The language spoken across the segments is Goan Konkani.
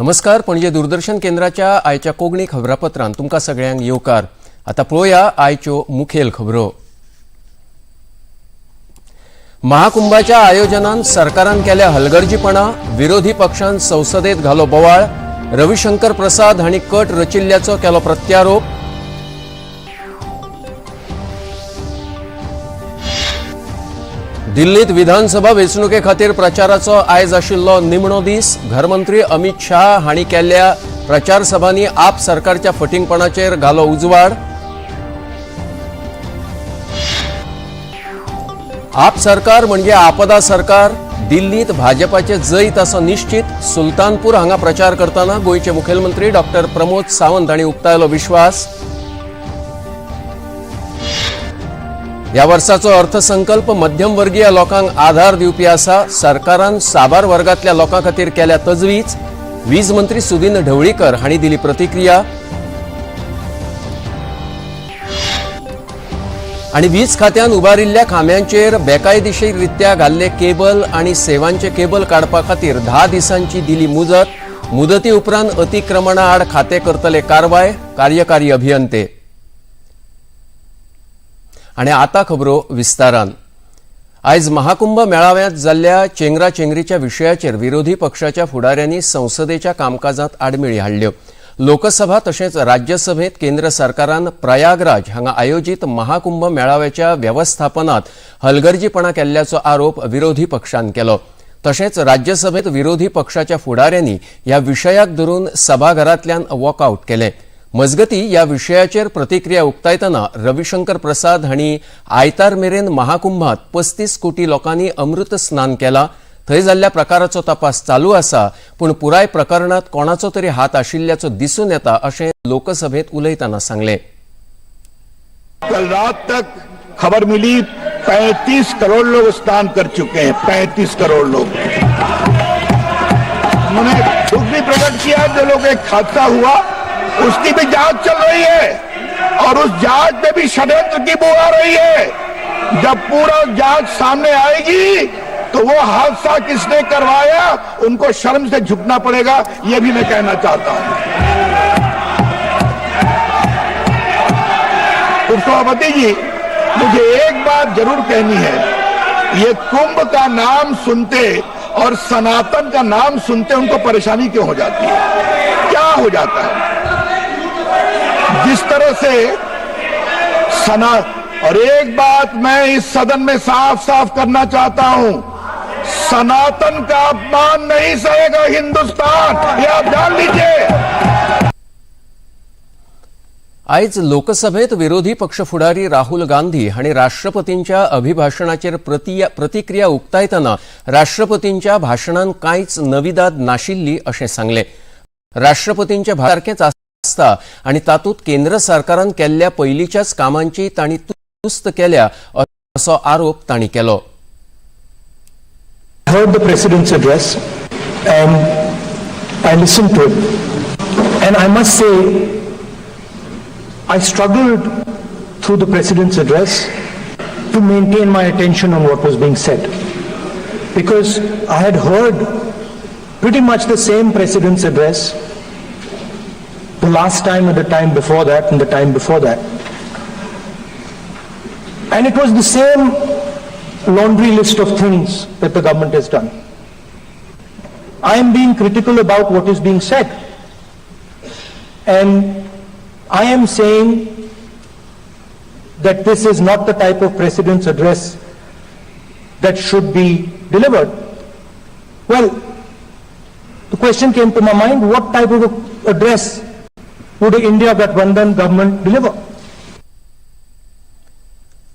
नमस्कार, पणजे दूरदर्शन केंद्राच्या आयच्या कोंकणी खबरापत्रांत तुमकां सगळ्यांक येवकार. आतां पळोवया आयच्यो मुखेल खबरो. महाकुंभाच्या आयोजनान सरकारान केल्या हलगर्जीपणा, विरोधी पक्षान संसदेत घालो बोवाळ. रविशंकर प्रसाद हांणी कट रचिल्ल्याचो केलो प्रत्यारोप. दिल्लीत विधानसभा वेंचणुके खातीर प्रचाराचो आयज आशिल्लो निमणो दीस. घरमंत्री अमित शाह हांणी केल्ल्या प्रचार सभांनी आप सरकारच्या फटींगपणाचेर घालो उजवाड. आप सरकार म्हणजे आपदा सरकार. दिल्लीत भाजपाचे जैत असो निश्चित. सुलतानपूर हांगा प्रचार करतना गोंयचे मुखेलमंत्री डॉक्टर प्रमोद सावंत हांणी उक्तायलो विश्वास. ह्या वर्साचो अर्थसंकल्प मध्यमवर्गीय लोकांक आधार दिवपी आसा. सरकारान साबार वर्गांतल्या लोकां खातीर केल्या तजवीज. वीज मंत्री सुदिन ढवळीकर हांणी दिली प्रतिक्रिया. आनी वीज खात्यान उबारिल्ल्या खांब्यांचेर बेकायदेशीररित्या घाल्ले केबल आनी सेवांचे केबल काडपा खातीर 10 दिसांची दिली मुजत. मुदती उपरांत अतिक्रमणा आड खाते करतले कारवाय. कार्यकारी अभियंते. आनी आतां खबरो विस्तारान. आयज महाकुंभ मेळाव्यांत जाल्ल्या चेंगरा चेंगरीच्या विशयाचेर विरोधी पक्षाच्या फुडाऱ्यांनी संसदेच्या कामकाजांत आडमेळी हाडल्यो. लोकसभा तशेंच राज्यसभेत केंद्र सरकारान प्रयागराज हांगा आयोजीत महाकुंभ मेळाव्याच्या वेवस्थापनात हलगर्जीपणा केल्ल्याचो आरोप विरोधी पक्षान केलो. तशेंच राज्यसभेत विरोधी पक्षाच्या फुडाऱ्यांनी ह्या विशयाक धरून सभाघरांतल्यान वॉकआउट केलें. मजगती ह्या विशयाचेर प्रतिक्रिया उक्तायतना रविशंकर प्रसाद हांणी आयतार मेरेन महाकुंभात 35 कोटी लोकांनी अमृत स्नान केला. थंय जाल्ल्या प्रकाराचो तपास चालू आसा, पूण पुराय प्रकरणात कोणाचो तरी हात आशिल्ल्याचो दिसून येता अशें लोकसभेत उलयतना सांगलें. कल रात तक खबर मिली 35 करोड़ लोग स्नान कर चुके हैं. 35 करोड़ लोग. उन्होंने दुख भी प्रकट किया. जो लोग एक हादसा हुआ, उसकी भी जांच चल रही है और उस जांच में भी षड्यंत्र की बू आ रही है. जब पूरा जांच सामने आएगी तो वो हादसा किसने करवाया, उनको शर्म से झुकना पड़ेगा, ये भी मैं कहना चाहता हूं. उपसभापति जी, मुझे एक बात जरूर कहनी है. ये कुंभ का नाम सुनते और सनातन का नाम सुनते उनको परेशानी क्यों हो जाती है? क्या हो जाता है? जिस तरह से सना और एक बात मैं इस सदन में साफ साफ करना चाहता हूं, सनातन का अपमान नहीं सहेगा हिंदुस्तान, ये आप जान लीजिए. आयज लोकसभेत विरोधी पक्ष फुडारी राहुल गांधी हांणी राष्ट्रपतींच्या अभिभाशणाचेर प्रतिक्रिया उक्तायतना राष्ट्रपतींच्या भाशणान कांयच नविदाद नाशिल्ली अशें सांगलें. राष्ट्रपतींच्या सारकेंच आसता आनी तातूंत केंद्र सरकारान केल्ल्या पयलींच्याच कामांची तांणी तुस्त केल्या असो आरोप तांणी केलो. I heard the president's address and I listened to it. And I must say, I struggled through the president's address to maintain my attention on what was being said. Because I had heard pretty much the same president's address the last time and the time before that and the time before that. And it was the same laundry list of things that the government has done. I am being critical about what is being said. And I am saying that this is not the type of president's address that should be delivered. Well, the question came to my mind, what type of address would the India Gathbandhan government deliver?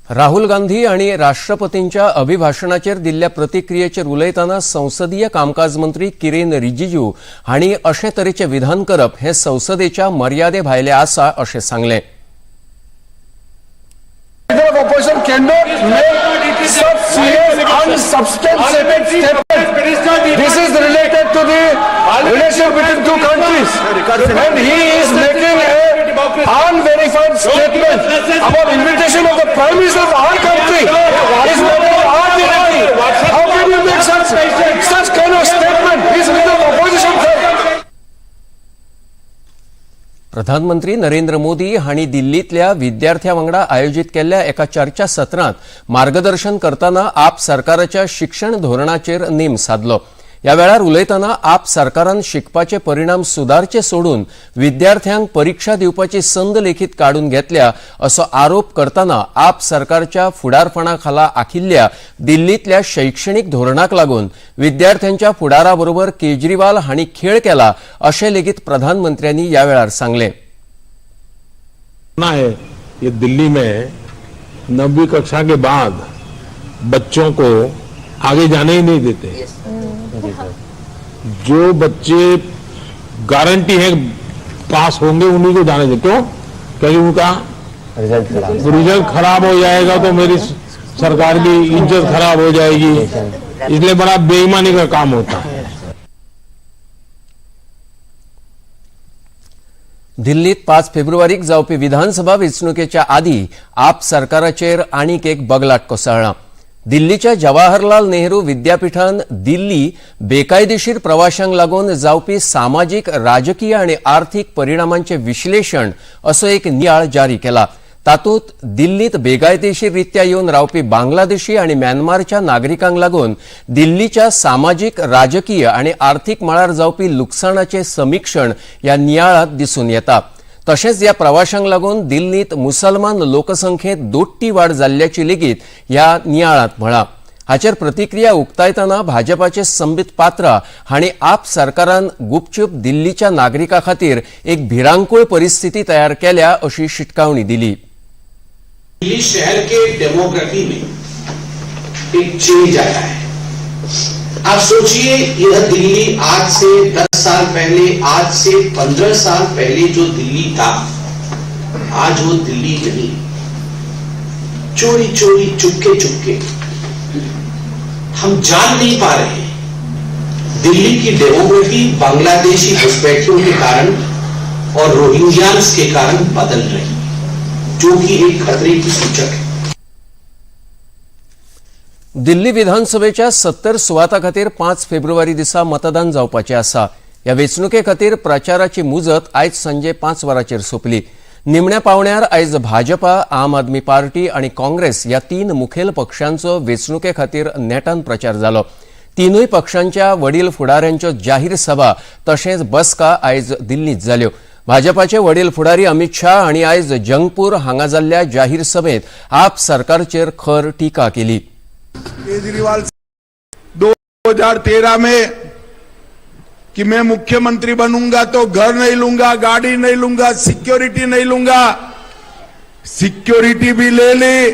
Rahul Gandhi आनी राष्ट्रपतींच्या अभिभाशणाचेर दिल्ल्या प्रतिक्रियेचेर उलयतना संसदीय कामकाज मंत्री किरेन रिजिजू हांणी अशे तरेचें विधान करप हें संसदेच्या मर्यादे भायलें आसा अशें सांगलें. Leader of opposition cannot make such serious, unsubstantiated statement. This is related to the relation between two countries. And he is making a unverified statement about invitation of the Prime Minister of our country. Is matter of our dignity. How can you make such kind of statement? He is leader of opposition, sir. प्रधानमंत्री नरेंद्र मोदी हांणी दिल्लींतल्या विद्यार्थ्यां वांगडा आयोजीत केल्ल्या एका चर्चा सत्रांत मार्गदर्शन करतना आप सरकाराच्या शिक्षण धोरणाचेर नेम सादलो. ह्या वेळार उलयतना आप सरकारान शिकपाचे परिणाम सुदारचे सोडून विद्यार्थ्यांक परिक्षा दिवपाची संद लेखीत काडून घेतल्या असो आरोप करतना आप सरकारच्या फुडारपणा खाला आखिल्ल्या दिल्लींतल्या शैक्षणीक धोरणाक लागून विद्यार्थ्यांच्या फुडारा बरोबर केजरीवाल हांणी खेळ केला अशें लेगीत प्रधानमंत्र्यांनी ह्या वेळार सांगलें. ना है ये दिल्ली में 9वीं कक्षा के बाद बच्चों को आगे जाने ही नहीं देते. जो बच्चे गारंटी है पास होंगे, उन्हीं को जाने देते. क्यों? क्योंकि उनका रिजल्ट खराब हो जाएगा तो मेरी सरकार की इज्जत खराब हो जाएगी. इसलिए बड़ा बेईमानी का काम होता है. दिल्लीत 5 फेब्रुवारीक जावपी विधानसभा वेंचणुकेच्या आदी आप सरकाराचेर आनीक एक बगलाट कोसळ्ळा. दिल्लीच्या जवाहरलाल नेहरू विद्यापिठान दिल्ली बेकायदेशीर प्रवाशांक लागून जावपी सामाजीक, राजकीय आनी आर्थीक परिणामांचे विश्लेशण असो एक नियाळ जारी केला. तातूंत दिल्लीत बेकायदेशीर रित्या येवन रावपी बांगलादेशी आनी म्यानमारच्या नागरिकांक लागून दिल्लीच्या सामाजीक, राजकीय आनी आर्थीक मळार जावपी लुकसाणाचें समिक्षण ह्या नियाळांत दिसून येता. तशेंच ह्या प्रवाशांक लागून दिल्लींत मुसलमान लोकसंख्येत दोट्टी वाड जाल्ल्याची लेगीत ह्या नियाळांत म्हळां. हाचेर प्रतिक्रिया उक्तायतना भाजपाचे संबीत पात्रा हांणी आप सरकारान गुपचूप दिल्लीच्या नागरिकां खातीर एक भिरांकूळ परिस्थिती तयार केल्या अशी शिटकावणी दिली. दिल्ली शहर के डेमोग्राफी में एक चेंज आया है. आप सोचिए, यह दिल्ली आज से 10 साल पहले, आज से 15 साल पहले जो दिल्ली था, आज वो दिल्ली नहीं. चोरी चोरी, चुपके चुपके, हम जान नहीं पा रहे हैं, दिल्ली की डेमोग्राफी बांग्लादेशी घुसपैठियों के कारण और रोहिंग्यान्स के कारण बदल रही है, जो कि एक खतरे की सूचक है. दिल्ली विधानसभेच्या 70 सुवातां खातीर 5 फेब्रुवारी दिसा मतदान जावपाचें आसा. ह्या वेंचणुके खातीर प्रचाराची मुजत आयज सांजे 5 वरांचेर सोंपली. निमण्या पावण्यार आयज भाजपा, आम आदमी पार्टी आनी काँग्रेस ह्या तीन मुखेल पक्षांचो वेंचणुके खातीर नेटान प्रचार जालो. तिनूय पक्षांच्या वडील फुडाऱ्यांच्यो जाहीर सभा तशेंच बसका आयज दिल्लींत जाल्यो. भाजपाचे वडील फुडारी अमित शाह हांणी आयज जंगपूर हांगा जाल्ल्या जाहीर सभेत आप सरकारचेर खर टिका केली. केजरीवाल 2013 में कि मैं मुख्यमंत्री बनूंगा तो घर नहीं लूंगा, गाड़ी नहीं लूंगा, सिक्योरिटी नहीं लूंगा. सिक्योरिटी भी ले ली,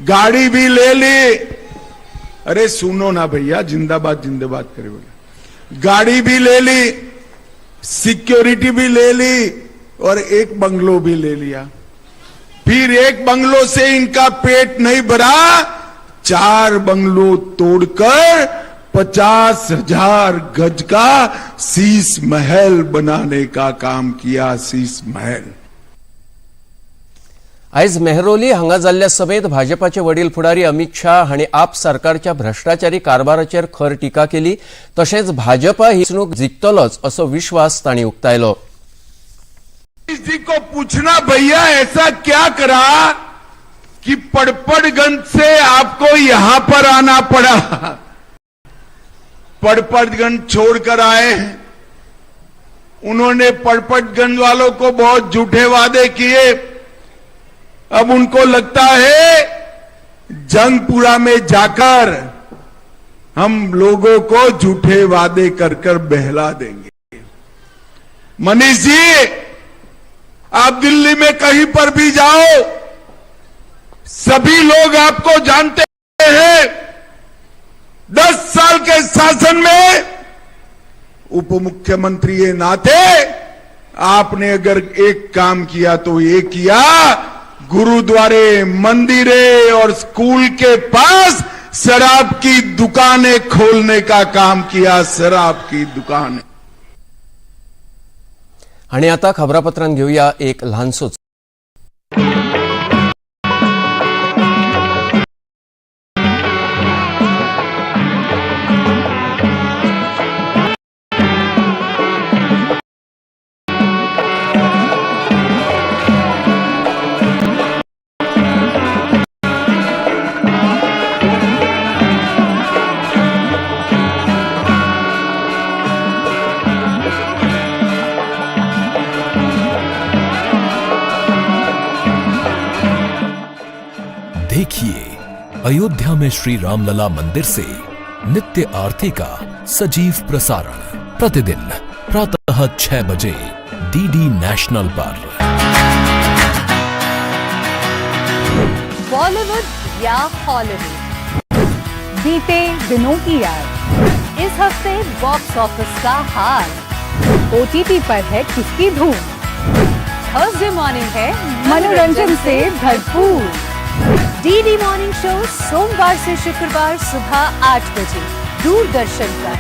गाड़ी भी ले ली. अरे सुनो ना भैया, जिंदाबाद जिंदाबाद करे बोले. गाड़ी भी ले ली, सिक्योरिटी भी ले ली और एक बंगलो भी ले लिया. फिर एक बंगलो से इनका पेट नहीं भरा, चार बंगलो तोड़कर 50,000 गज का शीश महल बनाने का काम किया, शीश महल. आयज मेहरोली हांगा जाल्ल्या सभेत भाजपाचे वडील फुडारी अमित शाह हांणी आप सरकारच्या भ्रष्टाचारी कारभाराचेर खर टिका केली. तशेंच भाजपा ही वेंचणूक जिखतलोच असो विश्वास तांणी उक्तायलो. जी को पूछना भैया, ऐसा क्या करा कि पड़पड़गंज से आपको यहां पर आना पड़ा? पड़पड़गंज छोड़कर आए हैं. उन्होंने पड़पड़गंज वालों को बहुत झूठे वादे किए. अब उनको लगता है जंगपुरा में जाकर हम लोगों को झूठे वादे कर कर बहला देंगे. मनीष जी, आप दिल्ली में कहीं पर भी जाओ, सभी लोग आपको जानते हैं. 10 साल के शासन में उप मुख्यमंत्री के नाते आपने अगर एक काम किया तो ये किया, गुरुद्वारे, मंदिरे और स्कूल के पास शराब की दुकानें खोलने का काम किया, शराब की दुकानें. आणि आता खबरापत्रांत घेऊया एक ल्हानसोच. अयोध्या में श्री रामलला मंदिर से नित्य आरती का सजीव प्रसारण प्रतिदिन प्रातः 6 बजे डीडी नेशनल पर। बॉलीवुड या हॉलीवुड, बीते दिनों की याद, इस हफ्ते बॉक्स ऑफिस का हाल, ओटीटी पर है किसकी धूम, थर्सडे मॉर्निंग है मनोरंजन से भरपूर। डीडी मॉर्निंग शो सोमवार से शुक्रवार सुबह 8 बजे दूरदर्शन पर।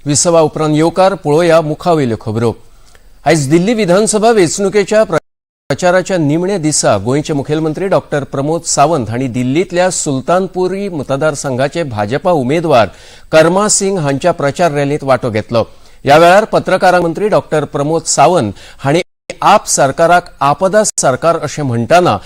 विसवा उपरांत येवकार. पळोवया मुखावयल्यो खबरो. आयज दिल्ली विधानसभा वेंचणुकेच्या प्रचाराच्या निमण्या दिसा गोंयचे मुखेलमंत्री डॉक्टर प्रमोद सावंत हांणी दिल्लींतल्या सुलतानपुरी मतदारसंघाचे भाजपा उमेदवार कर्मा सिंग हांच्या प्रचार रॅलींत वांटो घेतलो. ह्या वेळार पत्रकारां मंत्री डॉक्टर प्रमोद सावंत हांणी आप सरकाराक आपदा सरकार अशें म्हणटना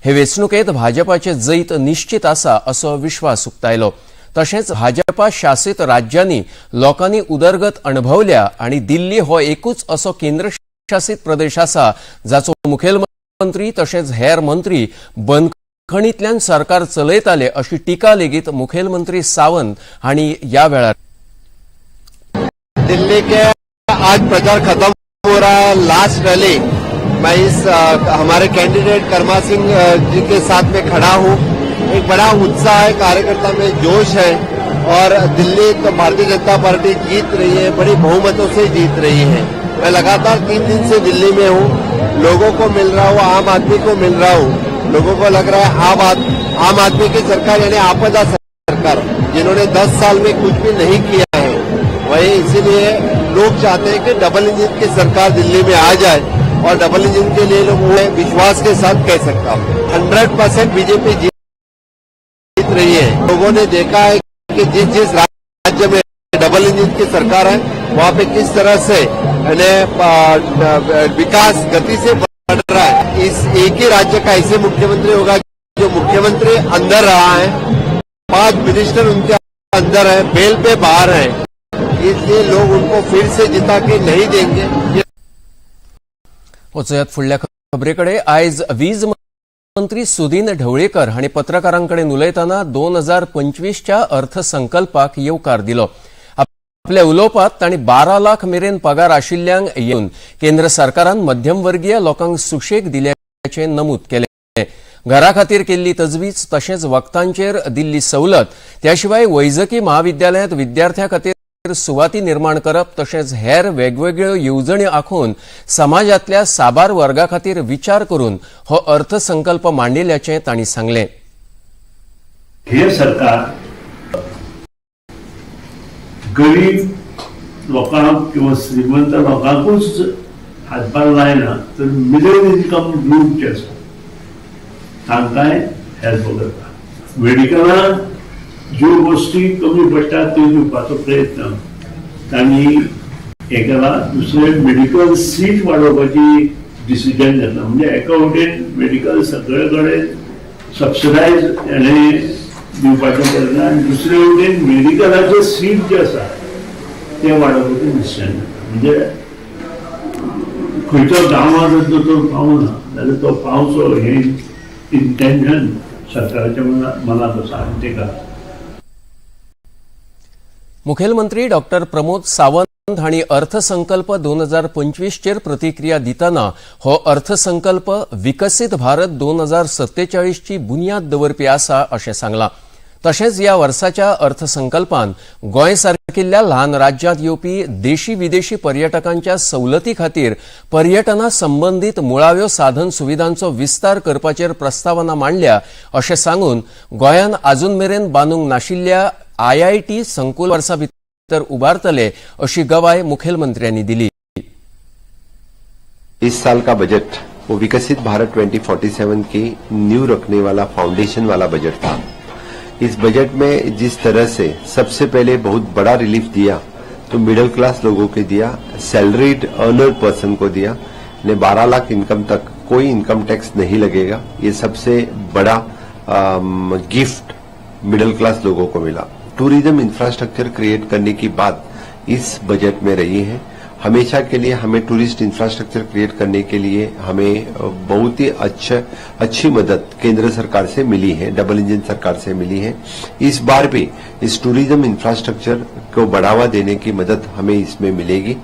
हे वेंचणुकेंत भाजपाचे जैत निश्चित आसा असो विश्वास उक्तायलो. तशेंच भाजपा शासित राज्यांनी लोकांनी उदरगत अणभवल्या आनी दिल्ली हो एकूच असो केंद्रशासित प्रदेश आसा जाचो मुखेलमंत्री तशेंच हेर मंत्री बंदखणींतल्यान सरकार चलयताले अशी टिका लेगीत मुखेलमंत्री सावंत हांणी ह्या वेळार दिल्ली के आज प्रचार खत्म हो रहा है। लास्ट रैली मैं इस हमारे कैंडिडेट कर्मा सिंह जी के साथ में खड़ा हूं। एक बड़ा उत्साह है, कार्यकर्ता में जोश है और दिल्ली तो भारतीय जनता पार्टी जीत रही है, बड़ी बहुमतों से जीत रही है। मैं लगातार 3 दिन से दिल्ली में हूं, लोगों को मिल रहा हूं, आम आदमी को मिल रहा हूं। लोगों को लग रहा है आम आदमी की सरकार, यानी आपदा सरकार, जिन्होंने 10 साल में कुछ भी नहीं किया है, वही इसीलिए लोग चाहते हैं कि डबल इंजन की सरकार दिल्ली में आ जाए और डबल इंजन के लिए लोग, मैं विश्वास के साथ कह सकता हूँ, 100% बीजेपी जीत रही है। लोगों ने देखा है कि जिस जिस राज्य में डबल इंजन की सरकार है, वहां पे किस तरह से यानी विकास गति से बढ़ रहा है। इस एक ही राज्य का ऐसे मुख्यमंत्री होगा जो मुख्यमंत्री अंदर रहा है, पांच मिनिस्टर उनके अंदर है, बेल पे बाहर है। इसलिए लोग उनको फिर से जिता के नहीं देंगे ये। वचूयात फुडल्या खबरे कडेन. आयज वीज मंत्री सुदीन ढवळीकर हांणी पत्रकारां कडेन उलयतना 2025च्या अर्थसंकल्पाक येवकार दिलो. आपल्या उलोवपात तांणी 12 लाख मेरेन पगार आशिल्ल्यांक येवन केंद्र सरकारान मध्यमवर्गीय लोकांक सुशेग दिल्याचें नमूद केलें. घरा खातीर केल्ली तजवीज, तशेंच वखदांचेर दिल्ली सवलत, त्या शिवाय वैजकी महाविद्यालयांत विद्यार्थ्यां खातीर सुवाती निर्माण करप, तशेंच हेर वेगवेगळ्यो येवजण्यो आंखून समाजांतल्या साबार वर्गा खातीर विचार करून हो अर्थसंकल्प मांडिल्ल्याचें तांणी सांगलें. हे सरकार गरीब लोकांक किंवा श्रीमंत लोकांकूच हातभार लायना, तर मिडल इन्कम ग्रूप जे आसा तांकांय हेल्प करता. मेडिकलान ज्यो गोश्टी कमी पडटात त्यो दिवपाचो प्रयत्न तांणी हें केला. दुसरें, मेडिकल सीट वाडोवपाची डिसिजन घेतला, म्हणजे एका वटेन मेडिकल सगळे कडेन सबसिडायज हेणें दिवपाचें प्रयत्न आनी दुसरे वटेन मेडिकलाचे सीट जे आसा ते वाडोवपाचें डिसिजन घेतला. म्हणजे खंयचो गांवांत जर दोतोर पावना जाल्यार तो पावचो हें इंटेन्शन सरकाराच्या मनात आसा आनी ते करता. मुखेलमंत्री डॉक्टर प्रमोद सावंत हांणी अर्थसंकल्प 2025चेर प्रतिक्रिया दितना हो अर्थसंकल्प विकसीत भारत 2047ची बुन्याद दवरपी आसा अशें सांगलां. तशेंच ह्या वर्साच्या अर्थसंकल्पान गोंय सारकिल्ल्या ल्हान राज्यांत येवपी देशी विदेशी पर्यटकांच्या सवलती खातीर पर्यटना संबंदीत मुळाव्यो साधन सुविधांचो विस्तार करपाचेर प्रस्तावना मांडल्या अशें सांगून गोंयान अजून मेरेन बांदूंक नाशिल्ल्या आयआयटी संकुल वर्सा भितर उबारतले अशी गवाय मुखेलमंत्र्यांनी दिली. इस साल का बजट वो विकसित भारत 2047 की नींव रखने वाला, फाउंडेशन वाला बजट था। इस बजट में जिस तरह से सबसे पहले बहुत बड़ा रिलीफ दिया तो मिडिल क्लास लोगों के दिया, सैलरीड अर्नर पर्सन को दिया ने 12 लाख इनकम तक कोई इनकम टैक्स नहीं लगेगा। ये सबसे बड़ा गिफ्ट मिडिल क्लास लोगों को मिला। टूरिज्म इंफ्रास्ट्रक्चर क्रिएट करने की बात इस बजट में रही है। हमेशा के लिए हमें टूरिस्ट इंफ्रास्ट्रक्चर क्रिएट करने के लिए हमें बहुत ही अच्छी मदद केंद्र सरकार से मिली है, डबल इंजन सरकार से मिली है। इस बार भी इस टूरिज्म इंफ्रास्ट्रक्चर को बढ़ावा देने की मदद हमें इसमें मिलेगी।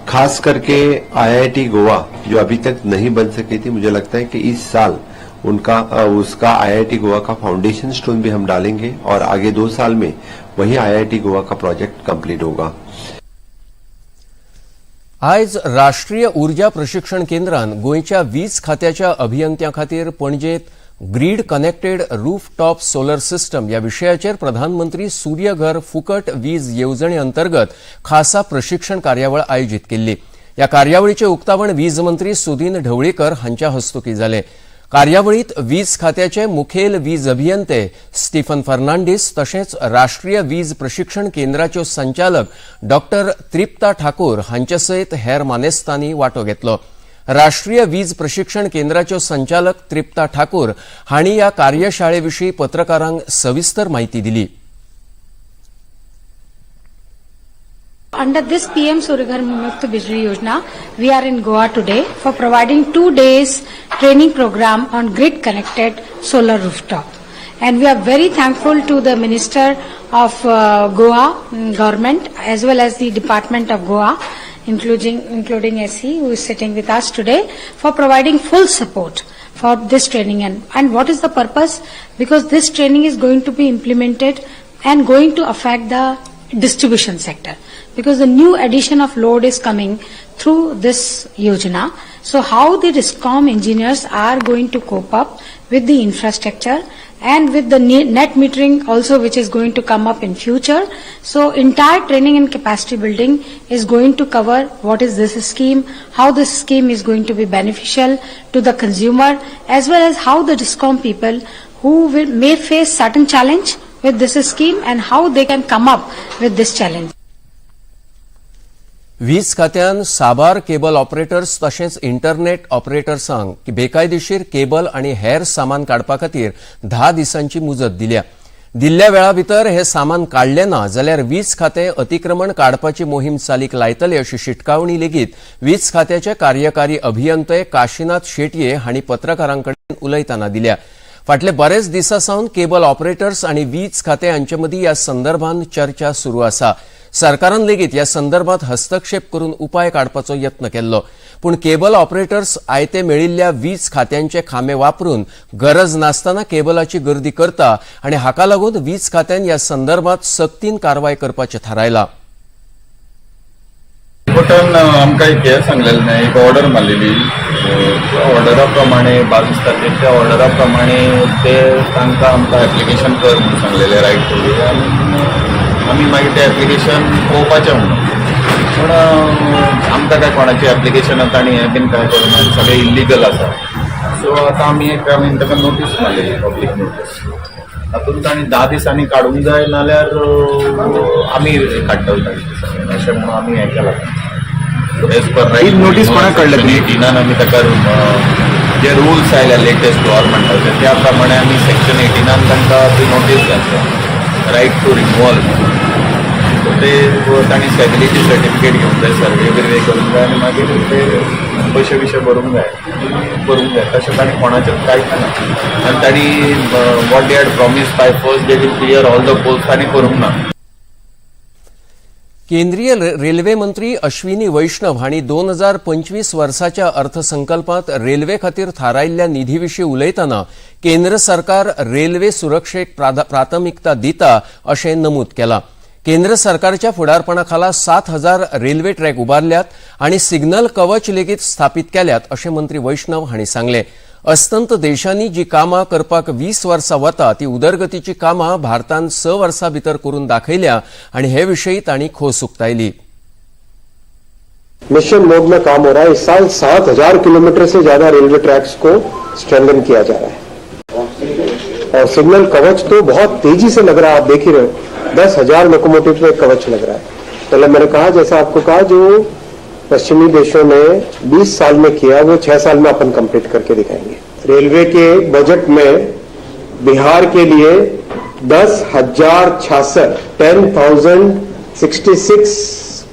खास करके आईआईटी गोवा जो अभी तक नहीं बन सकी थी, मुझे लगता है कि इस साल उनका उसका आईआईटी गोवा का फाउंडेशन स्टोन भी हम डालेंगे और आगे 2 साल में वही आईआईटी गोवा का प्रोजेक्ट कंप्लीट होगा। आयज राष्ट्रीय ऊर्जा प्रशिक्षण केंद्रान गोंयच्या वीज खात्याच्या अभियंत्यां खातीर पणजेंत grid connected rooftop solar system ह्या विशयाचेर प्रधानमंत्री सूर्यघर फुकट वीज येवजणे अंतर्गत खासा प्रशिक्षण कार्यावळ आयोजीत केल्ली। ह्या कार्यावळीचें उक्तावण वीज मंत्री सुदीन ढवळीकर हांच्या हस्तुकीं जालें। कार्यावळीत वीज खात्याचे मुखेल वीज अभियंते स्टीफन फर्नांडीस तशेंच राष्ट्रीय वीज प्रशिक्षण केंद्राच्यो संचालक डॉक्टर त्रिप्ता ठाकूर हांचे सयत हेर मानेस्तांनी वांटो घेतलो। राष्ट्रीय वीज प्रशिक्षण केंद्राच्यो संचालक त्रिप्ता ठाकूर हांणी ह्या कार्यशाळे विशीं पत्रकारांक सविस्तर माहिती दिली। Under this PM Suryaghar Muft Bijli Yojana, we are in Goa today for providing 2 days training program on grid connected solar rooftop. And we are very thankful to the Minister of Goa government as well as the Department of Goa, including SE who is sitting with us today, for providing full support for this training. And what is the purpose? Because this training is going to be implemented and going to affect the distribution sector, because the new addition of load is coming through this yojana. So how the DISCOM engineers are going to cope up with the infrastructure and with the net metering also, which is going to come up in future. So entire training and capacity building is going to cover what is this scheme, how this scheme is going to be beneficial to the consumer, as well as how the DISCOM people who may face certain challenge with this scheme and how they can come up with this challenge. वीज खात्यान साबार केबल ऑपरेटर्स तशेंच इंटरनेट ऑपरेटर्सांक बेकायदेशीर केबल आनी हेर सामान काडपा खातीर 10 दिसांची मुजत दिल्या। दिल्ल्या वेळा भितर हे सामान काडलें ना जाल्यार वीज खातें अतिक्रमण काडपाची मोहीम चालीक लायतले अशी शिटकावणी लेगीत वीज खात्याचे कार्यकारी अभियंते काशीनाथ शेटये हांणी पत्रकारां कडेन उलयतना दिल्या। फाटले बरेच दिसां सावन केबल ऑपरेटर्स आनी वीज खातें हांचे मदीं ह्या संदर्भात चर्चा सुरू आसा। सरकारान लेगीत ह्या संदर्भात हस्तक्षेप करून उपाय काडपाचो यत्न केल्लो, पूण केबल ऑपरेटर्स आयते मेळिल्ल्या वीज खात्यांचे खांबे वापरून गरज नासतना केबलाची गर्दी करता आनी हाका लागून वीज खात्यान ह्या संदर्भात सक्तीन कारवाय करपाचें थारायलां। रिपोर्टान आमकां एक हें सांगलेलें न्ही, एक ऑर्डर मारलेली, त्या ऑर्डरा प्रमाणे 22 तारखेक त्या ऑर्डरा प्रमाणे ते तांकां आमकां एप्लिकेशन कर म्हणून सांगलेलें रायट टू, आनी आमी मागीर तें एप्लिकेशन पळोवपाचें म्हणून, पूण आमकां काय कोणाचें एप्लिकेशन तांणी हें बीन काय करूं ना, सगळें इल्लिगल आसा। सो आतां आमी एक आमी ताका नोटीस मारलेली, पब्लीक नोटीस, तातूंत तांणी 10 दिसांनी काडूंक जाय, नाल्यार आमी काडटले तांचे अशें म्हणून आमी हें केलां। एज पर रायट नोटीस कोणाक काडल्या तुमी? 18 आमी ताका जे रुल्स आयल्या लेटेस्ट गव्हर्मेंटाचे त्या प्रमाणे आमी सेक्शन 18 तांकां ती नोटीस घातल्या, रायट टू रिमुवल। ते तांणी स्टॅबिलिटी सर्टिफिकेट घेवंक जाय, सर्वे बिर्वे करूंक जाय आनी मागीर ते पयशे बिशे भरूंक जाय, करूंक जाय। तशें तांणी कोणाचें कांयच ना आनी तांणी what they had promise by first they will clear all the poles, तांणी करूंक ना। केंद्रीय रेल्वे मंत्री अश्विनी वैष्णव हांणी 2025 वर्साच्या अर्थसंकल्पांत रेल्वे खातीर थारायिल्ल्या निधी विशीं उलयतना केंद्र सरकार रेल्वे सुरक्षेक प्राथमिकता दिता अशें नमूद केलां। केंद्र सरकारच्या फुडारपणा खाला 7000 रेल्वे ट्रॅक उबारल्यात आनी सिग्नल कवच लेगीत स्थापीत केल्यात अशें मंत्री वैष्णव हांणी सांगलें। अस्तंत देशांनी जी कामां करपाक 20 वर्सां वता ती उदरगतीची कामां भारतान 6 वर्सां भितर करून दाखयल्या आनी हे विशीं तांणी खोस उक्तायली। मिशन मोड में काम हो रहा है। इस साल 7000 किलोमीटर से ज्यादा रेलवे ट्रैक्स को स्ट्रेंथन किया जा रहा है और सिग्नल कवच तो बहुत तेजी से लग रहा है, आप देख ही रहे हो, 10,000 लोकोमोटिव पे कवच लग रहा है। पहले मैंने कहा, जैसा आपको कहा, जो पश्चिमी देशों ने 20 साल में किया वो 6 साल में अपन कंप्लीट करके दिखाएंगे। रेलवे के बजट में बिहार के लिए 10,066 10,066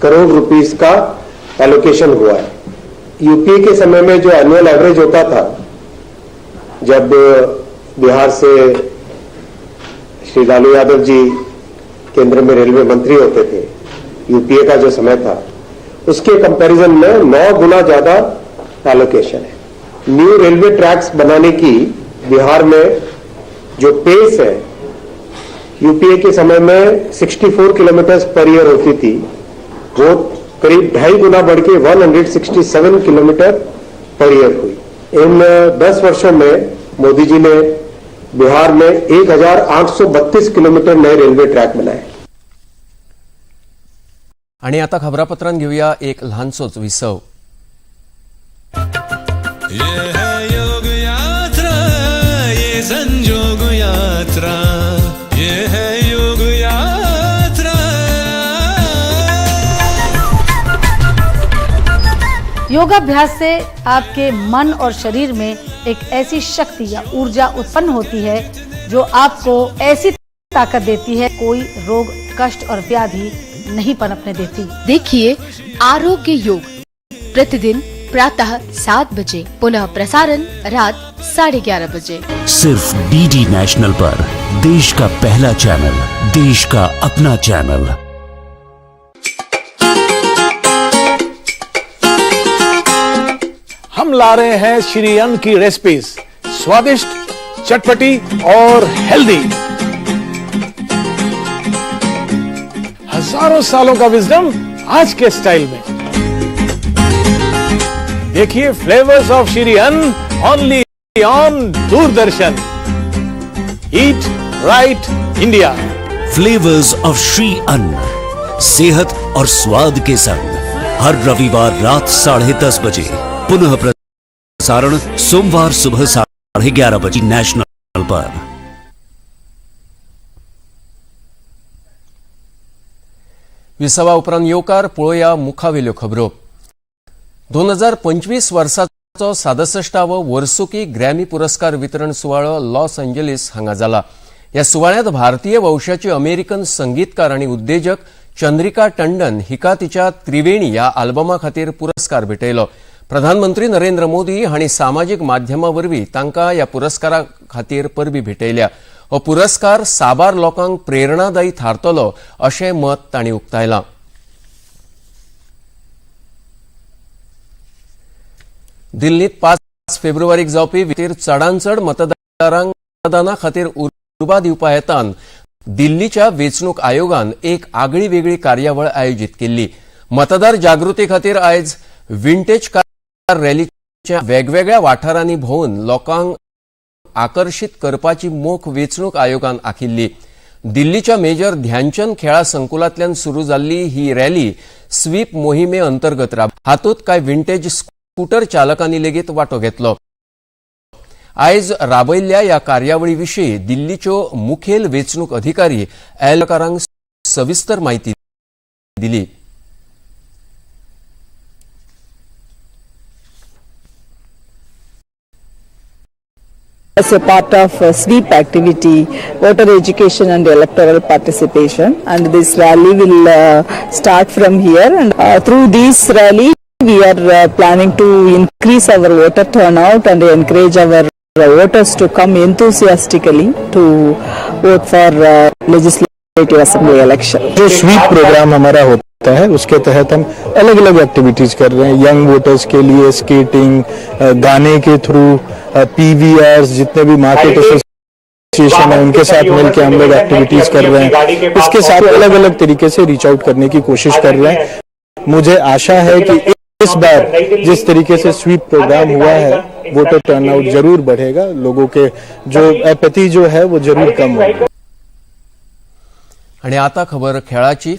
करोड़ रुपीस का एलोकेशन हुआ है। यूपीए के समय में जो एनुअल एवरेज होता था, जब बिहार से श्री लालू यादव जी केंद्र में रेलवे मंत्री होते थे, यूपीए का जो समय था, उसके कंपैरिजन में 9 गुना ज्यादा एलोकेशन है। न्यू रेलवे ट्रैक्स बनाने की बिहार में जो पेस है, यूपीए के समय में 64 किलोमीटर पर ईयर होती थी, वो करीब 2.5 गुना बढ़ के 167 किलोमीटर पर ईयर हुई। इन 10 वर्षों में मोदी जी ने बिहार में 1832 किलोमीटर नए रेलवे ट्रैक बनाए। आणि आता खबरापत्रांत घेऊया एक ल्हानसोच विसव। ये है योग यात्रा, ये संजोग यात्रा, ये है योग यात्रा। योगाभ्यास से आपके मन और शरीर में एक ऐसी शक्ति या ऊर्जा उत्पन्न होती है जो आपको ऐसी ताकत देती है, कोई रोग, कष्ट और व्याधि नहीं पनपने देती। देखिए आरोग्य योग प्रतिदिन प्रातः 7 बजे, पुनः प्रसारण रात 11:30 बजे। सिर्फ डीडी नेशनल पर, देश का पहला चैनल, देश का अपना चैनल। हम ला रहे हैं श्री अन्न की रेसिपीज, स्वादिष्ट, चटपटी और हेल्दी। हजारों सालों का विजडम आज के स्टाइल में। देखिए flavours of Shri Anna, only on Doordarshan. Eat Right India. Flavours of Shri अन्न, सेहत और स्वाद के संग, हर रविवार रात 10:30 बजे, पुनः प्रसारण सोमवार सुबह 11:30 बजे नेशनल पर। विसवा उपरांत येवकार। पळोवया मुखावेल्यो खबरो। 2025 वर्साचो 67वो वर्सुकी ग्रॅमी पुरस्कार वितरण सुवाळो लॉस एंजलिस हांगा जाला। ह्या सुवाळ्यांत भारतीय वंशाची अमेरिकन संगीतकार आनी उद्देजक चंद्रिका टंडन हिका तिच्या त्रिवेणी ह्या आल्बमा खातीर पुरस्कार भेटयलो। प्रधानमंत्री नरेंद्र मोदी हांणी सामाजीक माध्यमा वरवीं तांकां ह्या पुरस्कारा खातीर परबी भेटयल्या। हो पुरस्कार साबार लोकांक प्रेरणादायी थारतलो अशें मत तांणी उक्तायलां। दिल्लीत 5 फेब्रुवारीक जावपी खातीर चडांत चड मतदारांक मतदाना खातीर उर्बा दिवपा हेतान दिल्लीच्या वेंचणूक आयोगान एक आगळी वेगळी कार्यावळ आयोजीत केल्ली। मतदार जागृती खातीर आयज विंटेज कार रॅलीच्या वेगवेगळ्या वाठारांनी भोंवन लोकांक आकर्शीत करपाची मोख वेंचणूक आयोगान आखिल्ली। दिल्लीच्या मेजर ध्यानचंद खेळा संकुलांतल्यान सुरू जाल्ली ही रॅली स्वीप मोहिमे अंतर्गत राब हातूंत कांय विंटेज स्कूटर चालकांनी लेगीत वांटो घेतलो। आयज राबयल्ल्या ह्या कार्यावळी विशीं दिल्लीच्यो मुखेल वेंचणूक अधिकारी एलकारांक सविस्तर म्हायती दिली। As a part of SWEEP activity, voter education and electoral participation. And this rally will start from here. And through this rally, we are planning to increase our voter turnout and encourage our voters to come enthusiastically to vote for legislative assembly election. जो स्वीप प्रोग्राम हमारा होता है, उसके तहत हम अलग अलग एक्टिविटीज कर रहे हैं। यंग वोटर्स के लिए स्केटिंग, गाने के थ्रू, पीवीआर, जितने भी मार्केट एसोसिएशन है, उनके साथ मिलकर हम लोग एक्टिविटीज कर रहे हैं। इसके साथ अलग अलग तरीके से रीच आउट करने की कोशिश कर रहे हैं। मुझे आशा है कि इस बार जिस तरीके से स्वीप प्रोग्राम हुआ है, वोटर टर्नआउट जरूर बढ़ेगा, लोगों के जो एपैथी जो है वो जरूर कम होगी। आणि आता खबर खेळाची।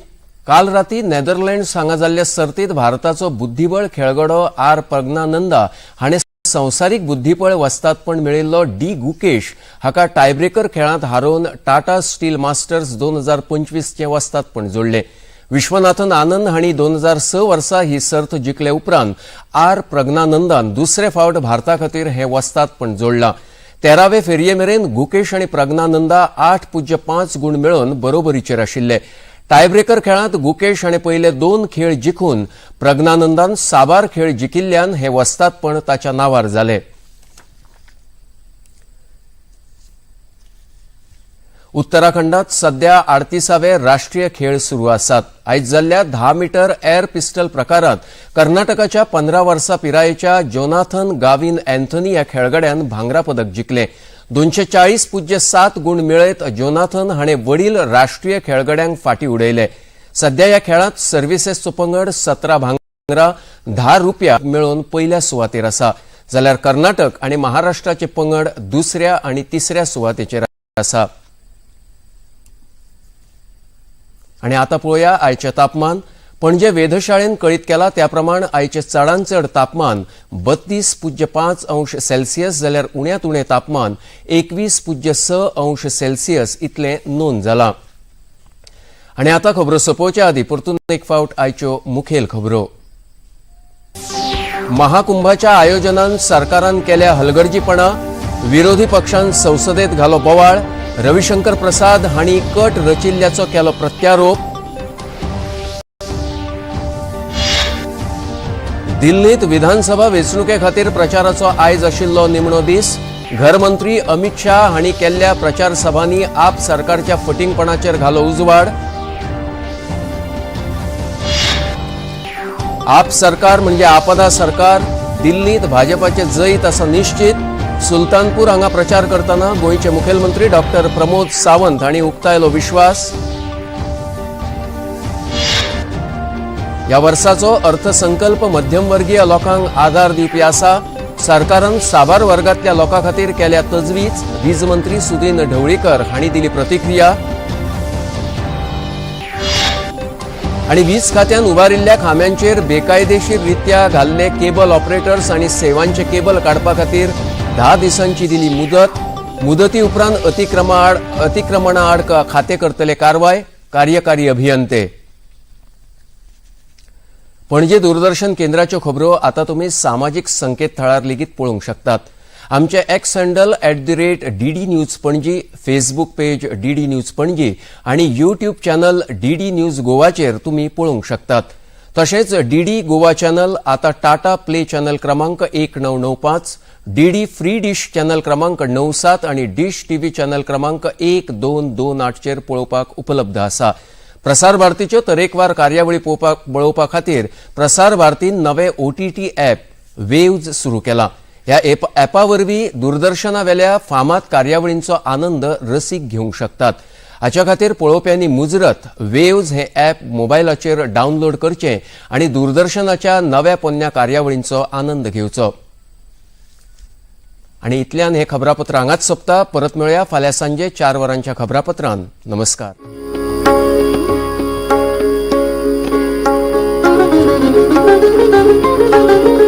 काल राती नेदरलँड्स हांगा जाल्ल्या सर्तीत भारताचो बुद्धिबळ खेळगडो आर प्रज्ञानंदा हाणें संवसारीक बुद्धिबळ वस्तादपण मेळिल्लो डी गुकेश हाका टायब्रेकर खेळांत हारोवन टाटा स्टील मास्टर्स 2025चें वस्तादपण जोडलें। विश्वनाथन आनंद हांणी 2006 वर्सा ही सर्त जिखले उपरांत आर प्रज्ञानंदान दुसरे फावट भारता खातीर हें वस्तादपण जोडलां। 13वे फेरये मेरेन गुकेश आनी प्रज्ञानंदा 8-5 गूण मेळोवन बरोबरीचेर आशिल्ले। टायब्रेकर खेळांत गुकेश हाणें पयले 2 खेळ जिखून प्रज्ञानंदान साबार खेळ जिखिल्ल्यान हे वस्तादपण ताच्या नांवार जालें. उत्तराखंडात सध्या 38वे राष्ट्रीय खेळ सुरू आसात. आयज जाल्ल्या 10 मीटर एअर पिस्टल प्रकारात कर्नाटकाच्या 15 वर्सां पिरायेच्या जोनाथन गाविन अँथनी ह्या खेळगड्यान भांगरा पदक जिखलें. 240.07 गुण मेळयत जोनाथन हाणें वडील राष्ट्रीय खेळगड्यांक फाटी उडयले. सध्या ह्या खेळांत सर्व्हिसेसचो पंगड 17 भांगरा 10 रुपया मेळोवन पयल्या सुवातेर आसा, जाल्यार कर्नाटक आनी महाराष्ट्राचे पंगड दुसऱ्या आनी तिसऱ्या सुवातेचेर आसा. आनी आतां पळोवया आयचें तापमान. पणजे वेधशाळेन कळीत केला त्या प्रमाण आयचें चडांत चड तापमान 32.5 अंश सेल्सियस जाल्यार उण्यांत उणें तापमान 21.6 अंश सेल्सियस इतलें नोंद जालां. आनी आतां खबरो सोंपोवच्या आदीं परतून एक फावट आयच्यो मुखेल खबरो. महाकुंभाच्या आयोजनान सरकारान केल्या हलगर्जीपणा, विरोधी पक्षान संसदेत घालो बोवाळ, रविशंकर प्रसाद हांणी कट रचिल्ल्याचो केलो प्रत्यारोप. दिल्लीत विधानसभा वेंचणुके खातीर प्रचाराचो आयज आशिल्लो निमणो दीस. घरमंत्री अमित शाह हांणी केल्ल्या प्रचार सभांनी आप सरकारच्या फटींगपणाचेर घालो उजवाड. आप सरकार म्हणजे आपदा सरकार, दिल्लीत भाजपाचे जैत आसा निश्चित. सुलतानपूर हांगा प्रचार करतना गोंयचे मुखेलमंत्री डॉक्टर प्रमोद सावंत हांणी उक्तायलो विश्वास. ह्या वर्साचो अर्थसंकल्प मध्यमवर्गीय लोकांक आदार दिवपी आसा. सरकारान साबार वर्गांतल्या लोकां खातीर केल्या तजवीज. वीज मंत्री सुदिन ढवळीकर हांणी दिली प्रतिक्रिया. आनी वीज खात्यान उबारिल्ल्या खांब्यांचेर बेकायदेशीर रित्या घाल्ले केबल ऑपरेटर्स आनी सेवांचे केबल काडपा खातीर 10 दिसांची दिली मुदत. मुदती उपरांत अतिक्रमणा आड खाते करतले कारवाय. कार्यकारी अभियंते. पणजे दूरदर्शन केंद्राच्यो खबरो आतां तुमी सामाजीक संकेतथळार लेगीत पळोवंक शकतात. आमचे X handle @DD News Panaji, Facebook page DD News Panaji आनी यूट्यूब चॅनल डीडी न्यूज गोवाचेर तुमी पळोवंक शकतात. तशेंच डीडी गोवा चॅनल आतां टाटा प्ले चॅनल क्रमांक 1995, डीडी फ्री डिश चॅनल क्रमांक 97 आनी डिश टीव्ही चॅनल क्रमांक 1228चेर पळोवपाक उपलब्ध आसा. प्रसार भारतीच्यो तरेकवार कार्यावळी पळोवपा खातीर प्रसार भारतीन नवे ओटीटी ॲप वेव्ज सुरू केला. ह्या ॲपा वरवीं दूरदर्शनावेल्या फामाद कार्यावळींचो आनंद रसीक घेवंक शकतात. हाच्या खातीर पळोवप्यांनी मुजरत वेव्ज हे ॲप मोबायलाचेर डावनलोड करचें आनी दूरदर्शनाच्या नव्या पोन्न्या कार्यावळींचो आनंद घेवचो. आनी इतल्यान हे खबरापत्र हांगाच सोंपता. परत मेळया फाल्यां सांजे 4 वरांच्या खबरापत्रान. नमस्कार. Thank you.